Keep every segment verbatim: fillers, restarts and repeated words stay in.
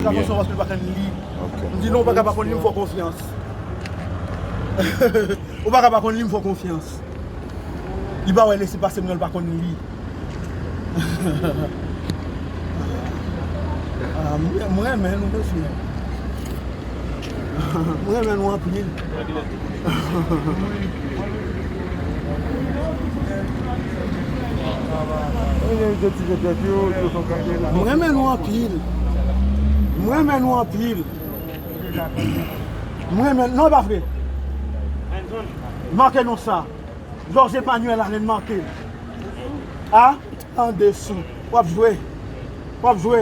Kontravansyon paske l pa konn li. Ok. M di non, ou pa ka pa konn li, m fè w konfyans. Ou pa ka pa konn li, m fè w konfyans. Li pa wè lese pase m nan, l pa konn li. Ah, m, m renmen nou, mesye. M renmen nou anpil. M renmen nou anpil. M renmen nou anpil. M renmen, non, e pa vre. Make non sa. Georges Emmanuel Allen make. A, an desou. W ap jwe. W ap jwe.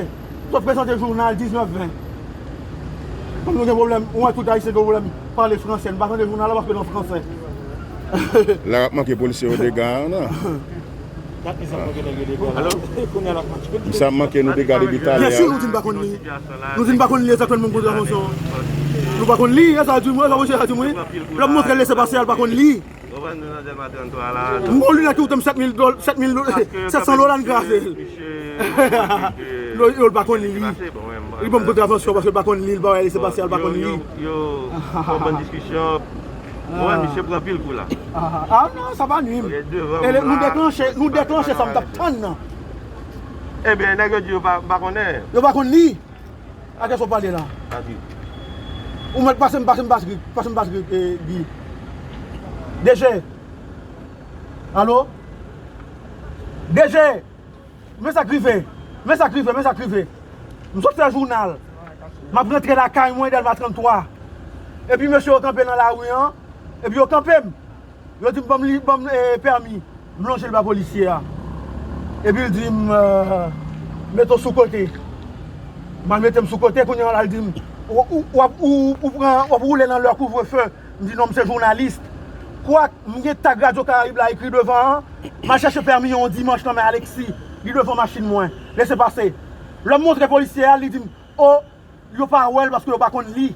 Sot prezante jounal diznèf ven. Kòm nou gen pwoblèm, ou wè tout Ayisyen gen pwoblèm pale fransè. Nou pa tande jounal la paske l an fransè. La, w ap manke polisye yo dega, non? Misye ap manke nou dega depi talè a. Byensi, nou di n pa konn li. Nou di n pa konn li egzakteman, kontravansyon. Nou pa konn li, e sa di m wi, e sa di m wi. Lè m montre l lese pase a, l pa konn li. M gon linèt ki koute m sèt mil dòl, sèt mil, sèt san dola, n kraze l. Yo, yo, l pa konn li. Li ban m kontravansyon paske l pa konn li, l pa wè lese pase a, l pa konn li. Yo, yo, yo, yon bann diskisyon. Mwen, misye pran pil kou la. Ah, ah, non, sa pa nwi m. E nou deklanche, nou deklanche sa m t ap tann nan. Ebyen, nèg yo di yo pa, pa konnen. Yo pa konn li. A kiyès w ap pale la? Ou mèt pase m, pase m batri, pase m batri, eh, Guy. D G. Alo? D G! Men sa k rive. Men sa k rive, men sa k rive. M sot fè jounal. M ap rantre lakay mwen, Dèlma tranntwa. Epi mesye yo kanpe nan lari an. Epi yo kanpe m. Yo di m ban m li, ban m, eh, pèmi. M lonje l ba polisye a. Epi l di m, eh, mete w sou kote. M al mete m sou kote, kounye a la l di m, ou, ou, w ap, ou, ou pran, w ap woule nan lè kouvrefe. M di non, m se jounalis. Kwak, m gen tag Radyo Karayib la ekri devan an. M al chèche pèmi an yon dimanch nan men Alexis. Li devan machin mwen. Lese pase. Lè m montre polisye a, li di m, o, yo pa wè l paske yo pa konn li.